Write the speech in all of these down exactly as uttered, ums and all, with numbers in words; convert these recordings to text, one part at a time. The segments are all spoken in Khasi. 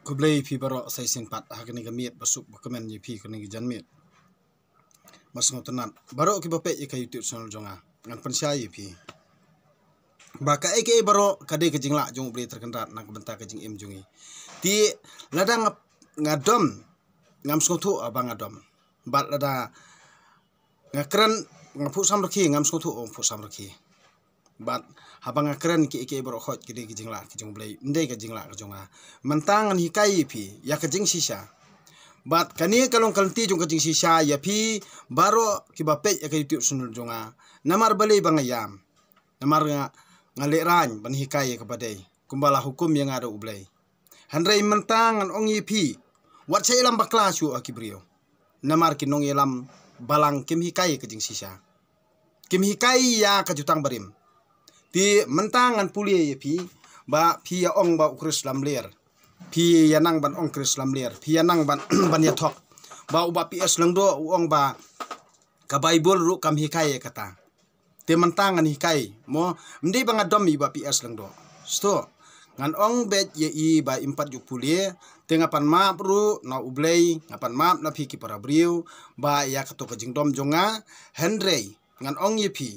Khublei phi baroh sa shisien pat ha kane ka miet ba suk ba kmen ïa phi kane ka janmiet. Ba sngewtynnat baroh kiba peit ïa ka YouTube channel jong nga, ngan pynshai ïa phi ba kaei kaei baroh ka dei ka jinglah jong U Blei Trai Kynrad na ka bynta ka jingim jong ngi. Te lada nga, nga dom, ngam sngewthuh ba nga dom. Bad lada nga kren, nga phuh samrkhie, ngam sngewthuh, ngam phuh samrkhie. Bad haba nga kren kiei kiei baroh, hooid, ki dei ki jinglah ki jong U Blei, ym dei ka jinglah ka jong nga. Mynta ngan hikai ïa phi ïa ka jingshisha. Bad kane ka long ka lynti jong ka jingshisha ïa phi baroh kiba peit ïa ka YouTube channel jong nga. Namar balei ba nga ïam? Namar nga, nga lehraiñ ban hikai ïa kaba dei kumba la hukum ïa nga da U Blei. Hynrei mynta ngan ong ïa phi, wat shah ïalam bakla shuh ha ki briew. Namar ki nongïalam balang kim hikai ïa ka jingshisha. Kim hikai ïa ka jutang barim. Te mynta ngan pule ïa phi ba phi ïa ong ba u Khrist lamler. Phi ïa nang ban ong Khrist lamler. Phi ïa nang ban, ban ïa thok ba u Bah P S Lyngdoh u ong ba ka Baibl ruh kam hikai ïa kata. Te mynta ngan hikai mo, ym dei ba nga dom ïa i Bah P S Lyngdoh. Sdang ngan ong beit ïa i ba im pat ju pule. Te nga pan map ruh na U Blei, nga pan map na phi ki para briew ba ïa kato ka jingdom jong nga. Hynrei ngan ong ïa phi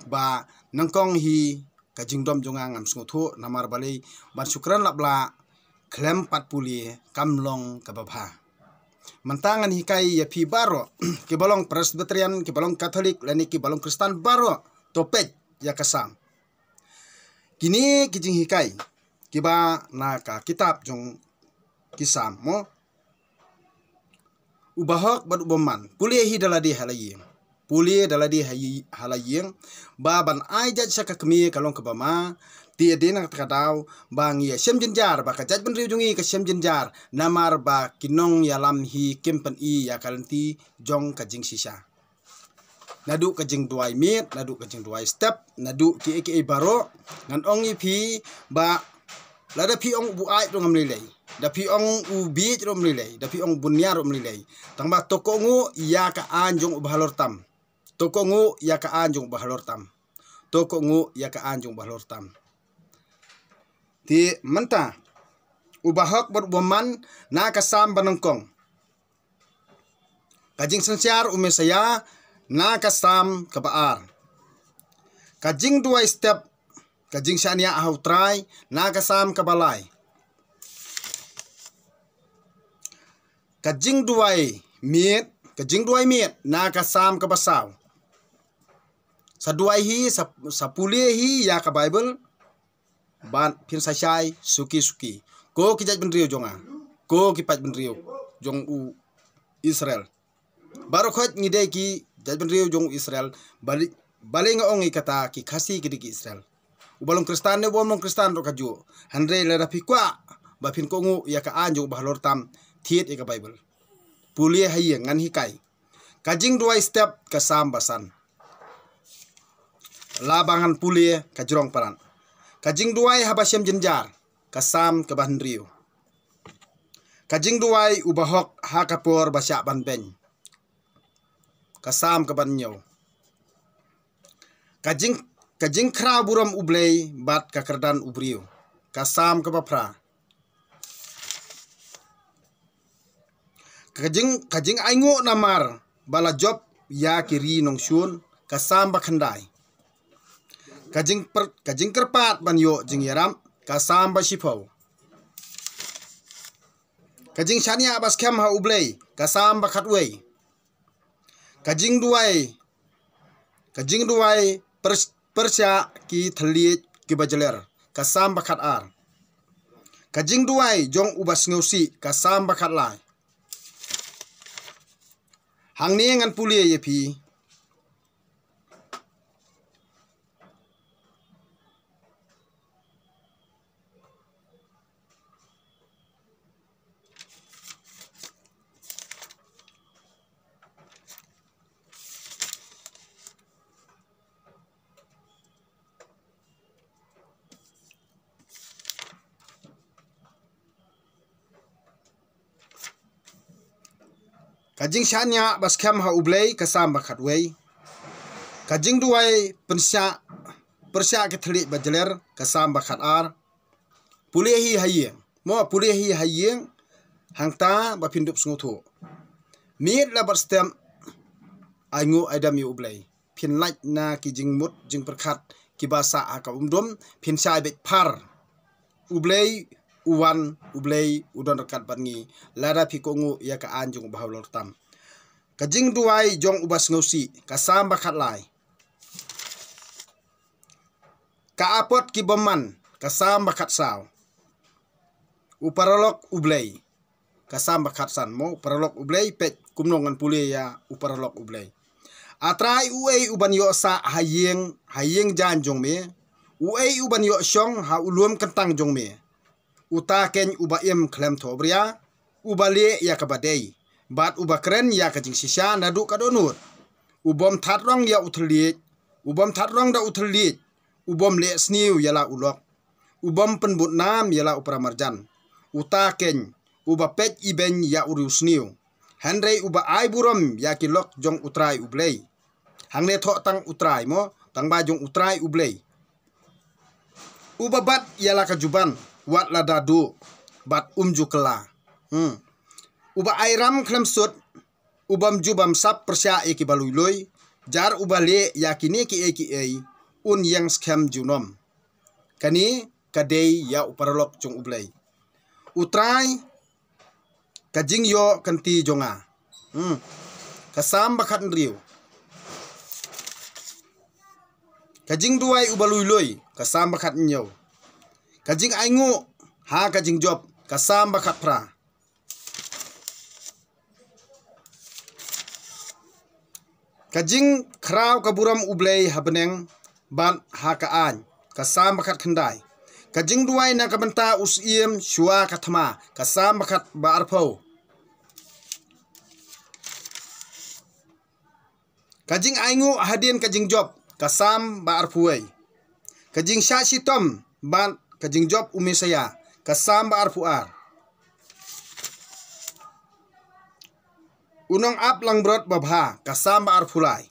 ba nyngkong hi ka jingdom jong nga ngam sngewthuh, namar balei ban shu kren lap lah khlem pat pule kam long kaba bha. Mynta ngan hikai ïa phi baroh, kiba long Presbyterian, kiba long Katholik, lane kiba long Khristan baroh, to peit ïa ka Salm. Kine ki jinghikai kiba na ka kitab jong ki Salm mo. U bahok bad u bymman. Pule hi da lade ha la ïing. Pule da lade ha ïi-, ha la ïing. Ba ban ai jait sha ka kmie ka long kaba ma. Te dei na kata ka daw ba ngi ïa shem jynjar, ba ka jaitbynriew jong ngi ka shem jynjar. Namar ba ki nongïalam hi kim pyni ïa ka lynti jong ka jingshisha. Naduh ka jingduwai miet, naduh ka jingduwai step, naduh kiei kiei baroh, ngan ong ïa phi ba lada phi ong u buaid ruh ngam lei lei, da phi ong u bieit ruh ngam lei lei, da phi ong u bun nia ruh ngam lei lei. Tang ba to kohnguh ïa ka aiñ jong u bahalor tam. To kohnguh ïa ka aiñ jong u bahalor tam. To kohnguh ïa ka aiñ jong u bahalor tam. Te mynta u bahok bad u bymman na ka Salm ba nyngkong. Ka jingsynshar u Messaïah na ka Salm kaba ar. Ka jingduwai step, ka jingshaniah ha u Trai na ka Salm kaba lai. Ka jingduwai miet, ka jingduwai miet na ka Salm kaba saw. Sa duwai hi, sa, sa pule hi ïa ka Baibl. Bad phin sa shai suki suki. Ko ki jaitbynriew jong nga, ko ki paidbynriew jong u Israel. Baroh khoit ngi dei ki jaitbynriew jong u Israel. Balei, balei nga ong ïa kata, ki Khasi ki dei ki Israel. U ba long Khristan ne u bym long Khristan ruh ka juh. Hynrei lada phi kwah ba phin kohnguh ïa ka aiñ jong u bahalor tam, thied ïa ka Baibl. Pule ha ïing, ngan hikai. Ka jingduwai step, ka Salm ba san. La ba ngan pule ka jrong palat. Ka jingduwai haba shem jynjar, ka Salm kaba hynriew. Ka jingduwai u bahok ha ka por ba shah ban beiñ, ka Salm kaba hynñiew. Ka jing, ka jingkhraw burom U Blei bad ka kyrdan u briew, ka Salm kaba phra. Ka jing, ka jingainguh namar ba la jop ïa ki ri nongshun, ka Salm ba khyndai. Ka jing, ka jingkyrpad ban ïoh jingïarap, ka Salm ba shiphew. Ka jingshaniah ba skhem ha U Blei, ka Salm ba khatwei. Ka jingduwai, ka jingduwai pyrs-, pyrshah ki thylliej kiba jler, ka Salm ba khatar. Ka jingduwai jong u ba sngewsih, ka Salm ba khatlai. Hangne ngan pule ïa phi. Ka jingshaniah ba skhem ha U Blei, ka Salm ba khatwei. Ka jingduwai pyrshah, pyrshah ki thylliej ba jler, ka Salm ba khatar. Pule hi ha ïing. Mo pule hi ha ïing, hangta ba phin dup sngewthuh. Miet la bad step, ai nguh ai dem ïa U Blei. Phin lait na ki jingmut jingpyrkhat kiba sah ha ka umdum, phin shai beit phar. U Blei u wan, U Blei u don ryngkat bad ngi. Lada phi kohnguh ïa ka aiñ jong U Bahalortam. Ka jingduwai jong uba sngewsih, ka Salm ba khatlai. Ka apot ki bymman, ka Salm ba khatsaw. U paralok U Blei, ka Salm ba khatsan. Mo u paralok U Blei, peit kumno ngan pule ïa u paralok U Blei. A Trai uei uban ïoh sah ha ïing, ha ïing jaiñ jong me? Uei uban ïoh shong ha u lum kyntang jong me? Uta keiñ uba im khlem thohbria, uba lieh ïa kaba dei, bad uba kren ïa ka jingshisha naduh ka dohnud. U bym that rong ïa u thylliej, u bym that rong da u thylliej, u bym leh sniew ïa la u lok, u bym pynbud nam ïa la u paramarjan. Uta keiñ uba peit ibeiñ ïa u riewsniew, hynrei uba ai burom ïa ki lok jong U Trai U Blei. Hangne thoh tang U Trai mo, tang ba jong U Trai U Blei. Uba bat ïa la ka juban, wat la da duh, bad um ju kylla. Hmm. Uba ai ram khlem sut, u bym ju bam sap pyrshah ïa kiba lui lui, jar uba lieh ïa kine kiei kiei, un ïeng skhem junom. Kane ka dei ïa u paralok jong U Blei. U Trai, ka jingïoh kynti jong nga. Hmm. Ka Salm ba khathynriew. Ka jingduwai uba lui lui, ka Salm ba khathynñiew. Ka jingainguh ha ka jingjop, ka Salm ba khatphra. Ka jingkhraw ka burom U Blei ha bneng bad ha ka aiñ, ka Salm ba khatkhyndai. Ka jingduwai na ka bynta u syiem shuwa ka thma, ka Salm ba khat ba arphew. Ka jingainguh hadien ka jingjop, ka Salm ba arphew wei. Ka jingshah shitom bad ka jingjop u Messaïah, ka Salm ba arphew ar. U nongap langbrot babha, ka Salm ba arphew lai.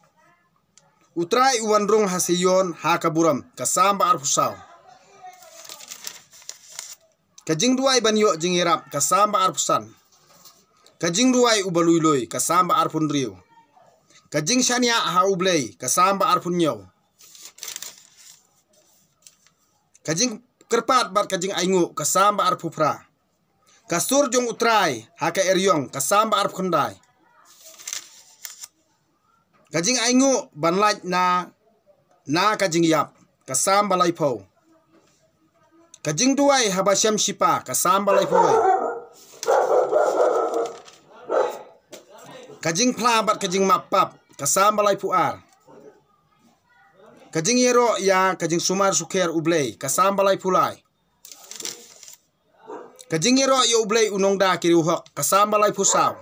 U Trai u wan rung ha Seion ha ka burom, ka Salm ba arphew saw. Ka jingduwai ban ïoh jingïarap, ka Salm ba arphew san. Ka jingduwai uba lui lui, ka Salm ba arphew hynriew. Ka jingshaniah ha U Blei, ka Salm ba arphew hynñiew. Ka jingkyrpad bad ka jingainguh, ka Salm ba arphew phra. Ka sur jong U Trai ha ka eriong, ka Salm ba arphew khyndai. Ka jingainguh ban lait na, na ka jingïap, ka Salm ba laiphew. Ka jingduwai haba shem shipa, ka Salm ba laiphew wei. Ka jingphla bad ka jingmap pap, ka Salm ba laiphew ar. Ka jingïaroh ïa ka jingsumar sukher U Blei, ka Salm ba laiphew lai. Ka jingïaroh ïa U Blei u nongda ki riewhok, ka Salm ba laiphew saw.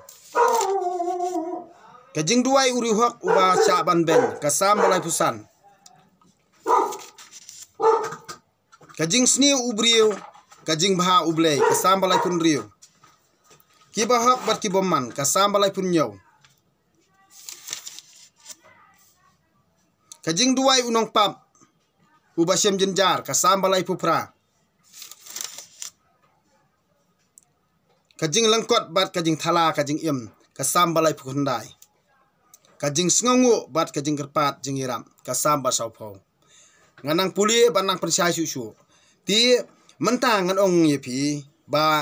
Ka jingduwai u riewhok uba shah ban beiñ, ka Salm ba laiphew san. Ka jingsniew u briew, ka jingbha U Blei, ka Salm ba laiphew hynriew. Kiba hok bad ki bymman, ka Salm ba laiphew hynñiew. Ka jingduwai u nongpap uba shem jynjar, ka Salm ba laiphew phra. Ka jinglyngkot bad ka jingthala ka jingim, ka Salm ba laiphew khyndai. Ka jingsngewnguh bad ka jingkyrpad jingïarap, ka Salm ba sawphew. Ngan nang pule bad nang pynshai shuh shuh. Te mynta ngan ong ïa phi ba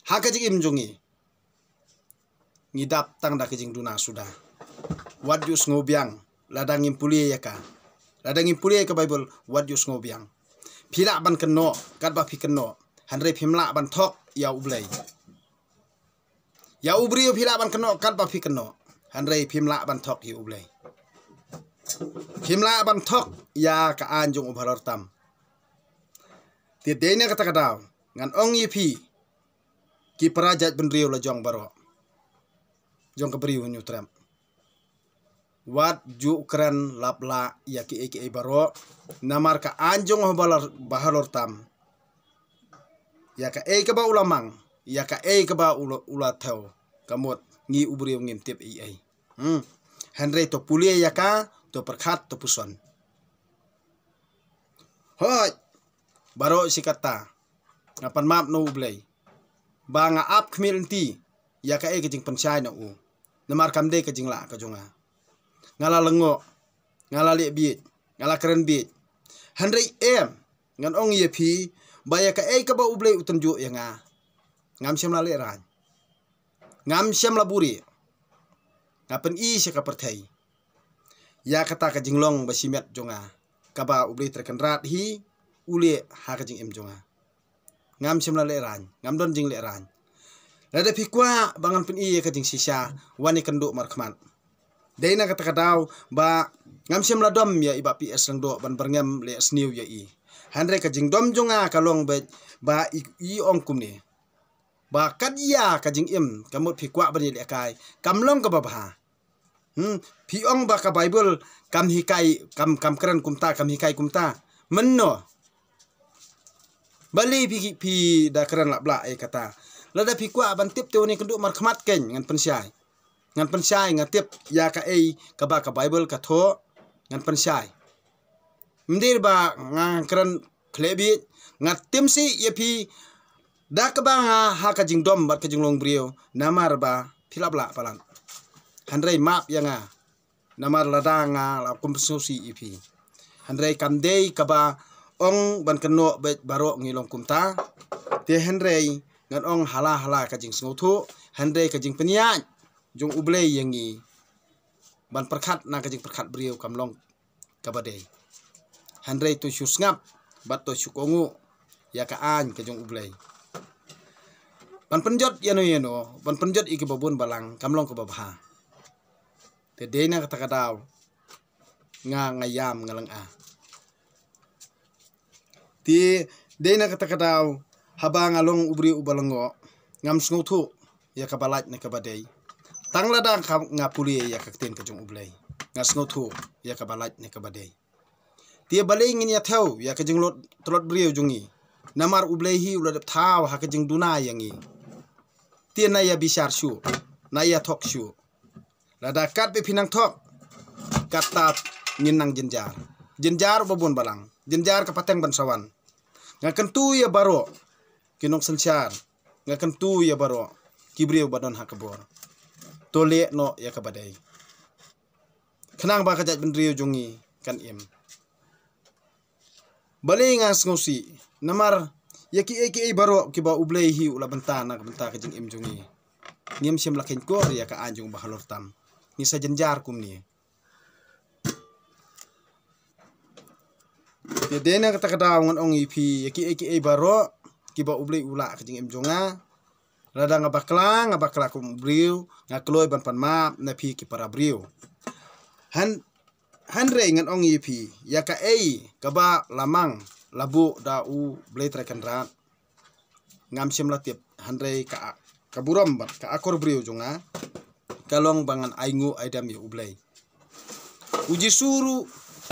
ha ka jingim jong ngi, ngi dap tang da ka jingduna suda. Wat ju sngewbiang lada ngim pule ïa ka. Lada ngim pule ïa ka Baibl, wat ju sngewbiang. Phi lah ban kynnoh katba phi kynnoh, hynrei phim lah ban thok ïa U Blei. Ïa u briew phi lah ban kynnoh katba phi kynnoh, hynrei phim lah ban thok ïa U Blei. Phim lah ban thok ïa ka aiñ jong U Bahalortam. Te dei na kata ka daw ngan ong ïa phi, ki para jaitbynriew la jong baroh jong ka Bri u Hynñiewtrep, wat ju kren laplah ïa kiei kiei baroh. Namar ka aiñ jong U Bahalor, Bahalortam, ïa kaei kaba u la mang, ïa kaei kaba u la, u la thew, ka mut ngi u briew ngim tip ei ei. Hmm. Hynrei to pule ïa ka, to pyrkhat, to puson. Hooid, baroh shi katta nga pan map na U Blei. ba nga ap khmih lynti ïa kaei ka jingpynshai na u. Namar kam dei ka jinglah ka jong nga. Nga la lyngngoh, nga la leh bieit, nga la kren bieit. Hynrei em, ngan ong ïa phi ba ïa kaei kaba U Blei u tynjuh ïa nga, ngam shym la lehraiñ, ngam shym la buri. Nga pyni sha ka pyrthei ïa kata ka jinglong ba shimet jong nga, kaba U Blei Trai Kynrad hi u leh ha ka jingim jong nga. Ngam shym la lehraiñ, ngam don jinglehraiñ. Lada phi kwah ba ngan pyni ïa ka jingshisha, wan ïakynduh markhmat. Dei na kata ka daw ba ngam shym la dom ïa i Bah P S Lyngdoh ban byrngem leh sniew ïa i. Hynrei ka jingdom jong nga ka long beit ba i, i ong kumne, ba kat ïa ka jingim ka mut phi kwah ban ïalehkai kam long kaba bha. Hmm, phi ong ba ka Baibl kam hikai, kam, kam kren kumta, kam hikai kumta. Mynno? Balei phi, phi da kren lap blah ïa kata? Lada phi kwah ban tip te wan ïakynduh markhmat, keiñ ngan pynshai. Ngan pynshai, nga tip ïa kaei kaba ka Baibl ka thoh, ngan pynshai. Ym dei ba nga kren khleh bieit, nga tim sih ïa phi da kaba nga ha ka jingdom bad ka jinglong briew, namar ba phi lap lah palat. Hynrei map ïa nga, namar lada nga la kum sngewsih ïa phi. Hynrei kam dei kaba ong ban kynnoh beit baroh ngi long kumta. Te hynrei ngan ong hala hala ka jingsngewthuh, hynrei ka jingpynïaid jong U Blei ïa ngi ban pyrkhat na ka jingpyrkhat briew kam long kaba dei. Hynrei to shu sngap bad to shu kohnguh ïa ka aiñ ka jong U Blei. Ban pynjot ïano ïano, ban pynjot ïa kiba bun balang kam long kaba bha. Te dei na kata ka daw nga, nga ïam, nga lynga. Te dei na kata ka daw haba nga long u briew uba lyngngoh, ngam sngewthuh ïa kaba lait ne kaba dei. Tang lada ka, nga pule ïa ka ktien ka jong U Blei, nga sngewthuh ïa kaba lait ne kaba dei. Te balei ngin ïa thew ïa ka jingtlot briew jong ngi? Namar U Blei hi u la dep thaw ha ka jingduna ïa ngi. Te na ïa bishar shuh, na ïa thok shuh. Lada katba phi nang thok, kata ngin nang jynjar. Jynjar uba bun balang, jynjar ka pateng ban sa wan. Nga kyntu ïa baroh ki nongsynshar, nga kyntu ïa baroh ki briew ba don ha ka bor. To leh noh ïa kaba dei, khnang ba ka jaitbynriew jong ngi kan im. Balei nga sngewsih? Namar ïa kiei kiei baroh kiba U Blei hi u la bynta na ka bynta ka jingim jong ngi, ngim shym la kheiñkor ïa ka aiñ jong U Bahalor tam. Ngi sa jynjar kumne. Te dei na kata ka daw ngan ong ïa phi, ïa kiei kiei baroh kiba U Blei u lah ka jingim jong nga, lada nga bakla, nga bakla kum u briew, nga kloi ban pan map na phi ki para briew. Hyn, hynrei ngan ong ïa phi, ïa kaei kaba la mang la buh da U Blei Trai Kynrad, ngam shym la tip. Hynrei ka, ka burom bad ka akor briew jong nga ka long ba ngan ainguh aidem ïa U Blei. U Jisu ruh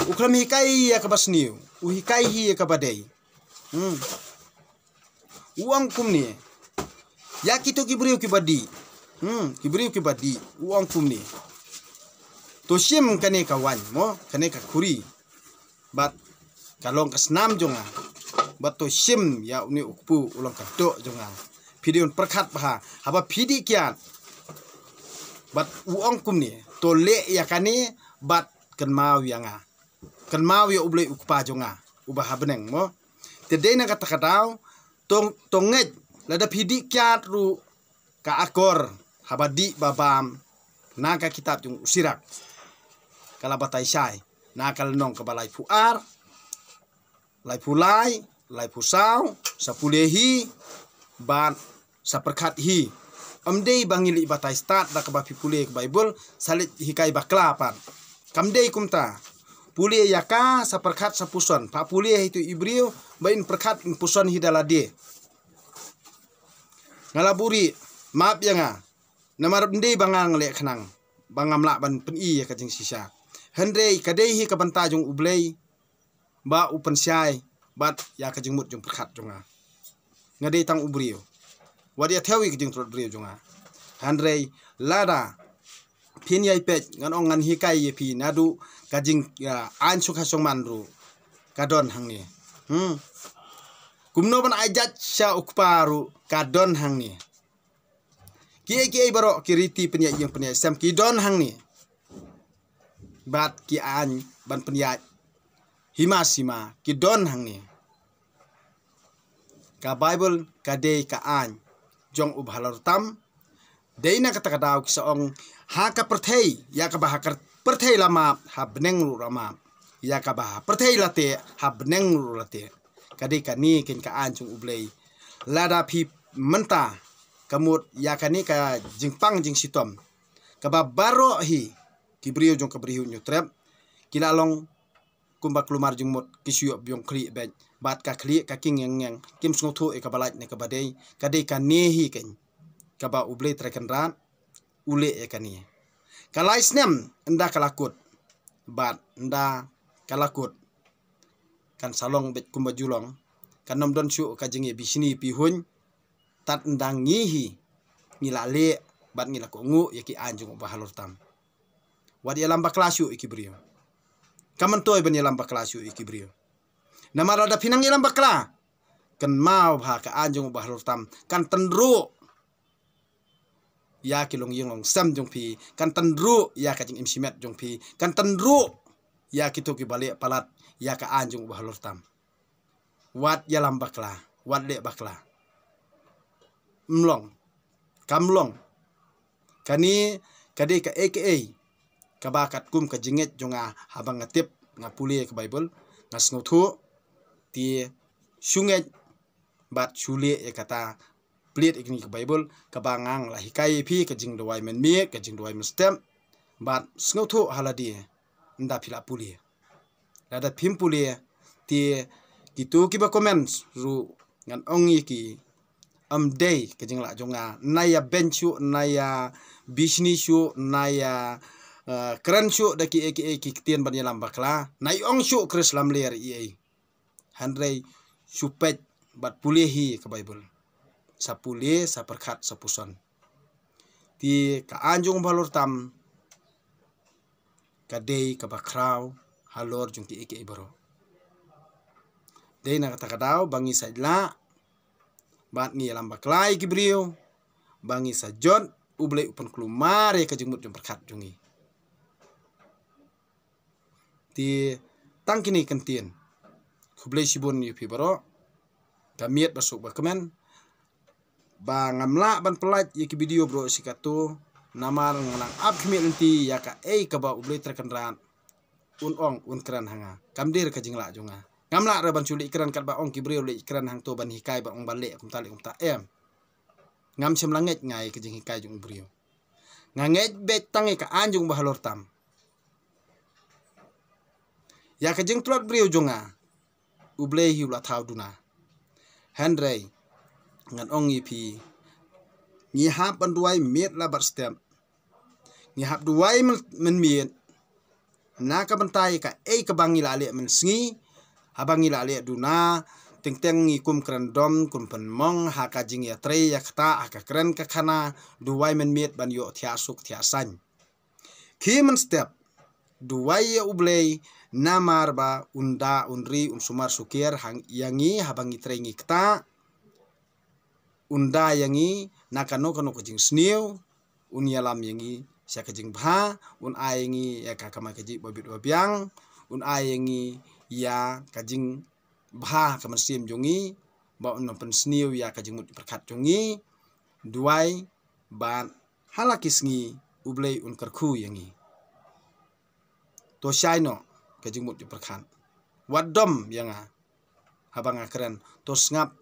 u khlem hikai ïa kaba sniew, u hikai hi ïa kaba dei. Hmm. U ong kumne ïa kito ki briew kiba dih. Hmm, ki briew kiba dih, u ong kumne. To shim kane ka waiñ mo, kane ka khuri, bad ka long ka snam jong nga. Bad to shim ïa une u kpu, u long ka doh jong nga. Phi dei ban pyrkhat bha haba phi dih kiad. Bad u ong kumne, to leh ïa kane bad kynmaw ïa nga. Kynmaw ïa U Blei U Kpa jong nga uba ha bneng mo. Te dei na kata ka daw, to, to ngeit, lada phi dih kiad ruh ka akor haba dih ba bam na ka kitab jong u Sirak, ka la batai shai na ka lynnong kaba laiphew ar, laiphew lai, laiphew saw, sa pule hi bad sa pyrkhat hi. Ym dei ba ngi leit batai stad da kaba phi pule ka Baibl, sa leit hikai bakla pat. Kam dei kumta. Pule ïa ka, sa pyrkhat, sa puson. Phah pule ha itu i briew ba in pyrkhat, in puson hi da lade. Nga la buri, map ïa nga. Namar ym dei ba nga nang leh khnang ba ngam lah ban pyni ïa ka jingshisha. Hynrei ka dei hi ka bynta jong U Blei ba u pynshai bad ïa ka jingmut jingpyrkhat jong nga. Nga dei tang u briew, wat ïa thew ïa ka jingtlot briew jong nga. Hynrei lada phin ïai peit, ngan ong ngan hikai ïa phi naduh ka jing, ïa, aiñ shongkha shongman ruh ka don hangne. Hmm. Kumno ban ai judge sha u kpa ruh ka don hangne. Kiei kiei baroh ki riti pynïaid ïing pynïaid sem ki don hangne. Bad ki aiñ ban pynïaid hima sima ki don hangne. Ka Baibl ka dei ka aiñ jong u bahalor tam. Dei na kata ka daw ki sa ong, ha ka pyrthei, ïa kaba ha ka pyrthei la map, ha bneng ruh la map. Ïa kaba ha pyrthei la teh, ha bneng ruh la teh. Ka dei kane keiñ ka aiñ jong U Blei. Lada phi mynta ka mut ïa kane ka jingpang jingshitom, kaba baroh hi ki briew jong ka Bri Hynñiewtrep ki la long kumba kulmar jingmut, ki shu ïoh biang khlieh beit, bad ka khlieh ka king ngeng ngeng, kim sngewthuh ïa kaba lait ne kaba dei. Ka dei kane hi keiñ kaba U Blei Trai Kynrad u leh ïa kane. Ka lai snem ynda ka la kut, bad ynda ka la kut kan sa long beit kumba ju long. Kan ym don shuh ka jingïabishni pyrshah, tad ynda ngi hi ngi la leh bad ngi la kohnguh ïa ki aiñ jong u bahalor tam. Wat ïalam bakla shuh ïa ki briew. Kam myntoi ban ïalam bakla shuh ïa ki briew. Namar lada phi nang ïalam bakla, kynmaw ba ka aiñ jong u bahalor tam kan tynruh ïa ki longïing longsem jong phi, kan tynruh ïa ka jingim shimet jong phi, kan tynruh ïa kito kiba leh palat ïa ka aiñ jong u bahalor tam. Wat ïalam bakla, wat leh bakla. Ym long, kam long. Kane ka dei kaei kaei kaba katkum ka jingngeit jong nga, haba nga tip, nga pule ka Baibl, nga sngewthuh, te shu ngeit bad shu leh ïa kata, plie ïa kane ka Baibl kaba nga la hikai ïa phi, ka jingduwai mynmiet, ka jingduwai mynstep. Bad sngewthuh ha lade ynda phi la pule. Lada phim pule, te kito kiba comment ruh ngan ong ïa ki, ym dei ka jinglah jong nga. Nai ïa beiñ shuh, nai ïa bishni shuh, nai ïa, eh, kren shuh da kiei kiei ki ktien ban ïalam bakla. Nai ong shuh Khrist lamler ïa ei. Hynrei shu peit bad pule hi ka Baibl. Sa pule, sa pyrkhat, sa puson. Te ka aiñ jong u bahalor tam ka dei kaba khraw halor jong kiei kiei baroh. Dei na kata ka daw ba ngi sa ïalam, bad ngi ïalam bakla ïa ki briew, ba ngi sa jot U Blei u pynkulmar ïa ka jingmut jingpyrkhat jong ngi. Te tang kine ki ktien. Khublei shibun ïa phi baroh. Ka miet ba suk ba kmen. Ba ngam lah ban pynlait ïa ki video baroh shi katto. Namar nga nang ap khmih lynti ïa kaei kaba U Blei Trai Kynrad un ong, un kren ha nga. Kam dei ka jinglah jong nga. Ngam lah ruh ban shu leit kren katba ong ki briew leit kren hangto ban hikai ban ong ba leh kumta leh kumta, em. Ngam shym la ngeit nga ïa ka jinghikai jong u briew. Nga ngeit beit tang ïa ka aiñ jong u bahalor tam. Ïa ka jingtlot briew jong nga, U Blei hi u la thaw duna. Hynrei ngan ong ïa phi, ngi hap ban duwai miet la bad step. Ngi hap duwai myn-, mynmiet. Na ka bynta ïa kaei kaba ngi la leh mynsngi, haba ngi la leh duna, teng teng ngi kum kren dom, kum pynmong ha ka jingïatrei ïa kata, ha ka kren ka khana, duwai mynmiet ban ïoh thiah suk thiah saiñ. Ki mynstep, duwai ïa U Blei, namar ba un da un ri, un sumar sukher ha ïa ngi haba ngi trei ngi kta. Un da ïa ngi na kano kano ka jingsniew, un ïalam ïa ngi sha ka jingbha, un ai ïa ngi ïa ka kamai kajih ba bit ba biang, un ai ïa ngi ïa ka jingbha ka mynsiem jong ngi, ba un nang pynsniew ïa ka jingmut jingpyrkhat jong ngi. Duwai bad ha la ki sngi U Blei un kyrkhu ïa ngi. To shai noh ka jingmut jingpyrkhat. Wat dom ïa nga haba nga kren, to sngap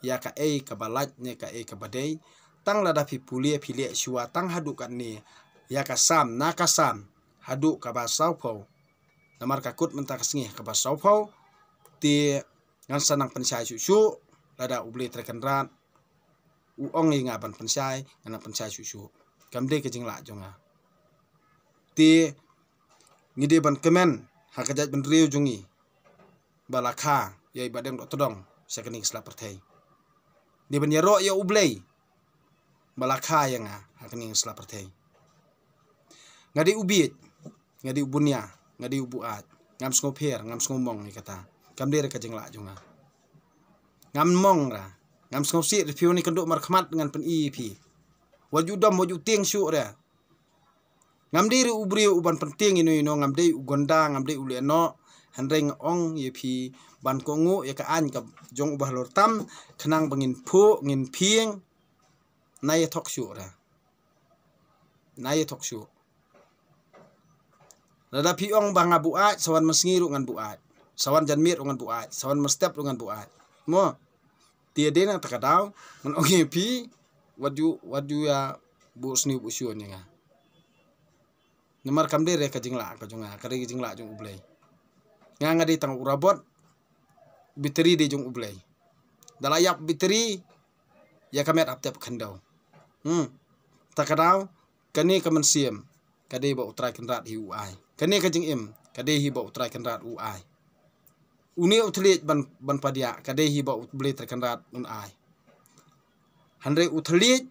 ïa kaei kaba lait ne kaei kaba dei. Tang lada phi pule phi leh shuwa tang haduh katne, ïa ka Salm, na ka Salm haduh kaba sawphew. Namar ka kut mynta ka sngi kaba sawphew. Te ngan sa nang pynshai shuh shuh, lada U Blei Trai Kynrad u ong ïa nga ban pynshai, ngan nang pynshai shuh shuh. Kam dei ka jinglah jong nga. Te ngi dei ban kmen ha ka jaitbynriew jong ngi ba la kha ïa i Bahdeng Dohtdong sha kane ka sla pyrthei. Dei ban ïaroh ïa U Blei ba la kha ïa nga ha kane ka sla pyrthei. Nga dei u bieit, nga dei u bunia, nga dei u buaid, ngam sngewpher, ngam sngewmong ïa kata. Kam dei ruh ka jinglah jong nga. Ngam mong ra. Ngam sngewsih re phi, wan ïa kynduh markhmat ngan pyni ïa phi. Wat ju dom, wat ju tieng shuh re. Ngam dei re u briew uban pyntieng ïano ïano, ngam dei u gunda, ngam dei u lehnoh. Hynrei nga ong ïa phi ban kohnguh ïa ka aiñ ka jong u Bahalor tam, khnang ba ngin phuh, ngin phieng. Na ïathoh shuh re. Na ïathoh shuh. Lada phi ong ba nga buaid, sa wan mynsngi ruh ngan buaid. Sa wan janmiet ruh ngan buaid. Sa wan mynstep ruh ngan buaid. Mo. Te hadien nangta ka daw, ngan ong ïa phi, wat ju, wat ju ïa buh sniew buh shuh ïa nga. Namar kam dei re ka jinglah ka jong nga, ka dei ka jinglah jong U Blei. Nga, nga dei tang u robot, battery dei jong U Blei. Da la ïap battery, ïa ka met hap tep khyndew. Hmm. Ta ka daw, kane ka mynsiem, ka dei ba U Trai Kynrad hi u ai. Kane ka jingim, ka dei hi ba U Trai Kynrad u ai. Une u thylliej ban, ban padiah, ka dei hi ba U Blei Trai Kynrad un ai. Hynrei u thylliej,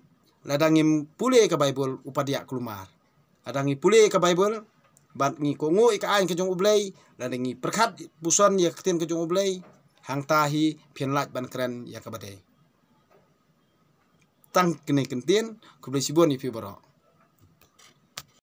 lada ngim pule ka Baibl, u padiah kulmar. Lada ngi pule ka Baibl, bad ngi kohnguh ïa ka aiñ ka jong U Blei, lada ngi pyrkhat puson ïa ka ktien ka jong U Blei, hangta hi phin lah ban kren ïa kaba dei. Tang kine ki ktien, khublei shibun ïa phi baroh.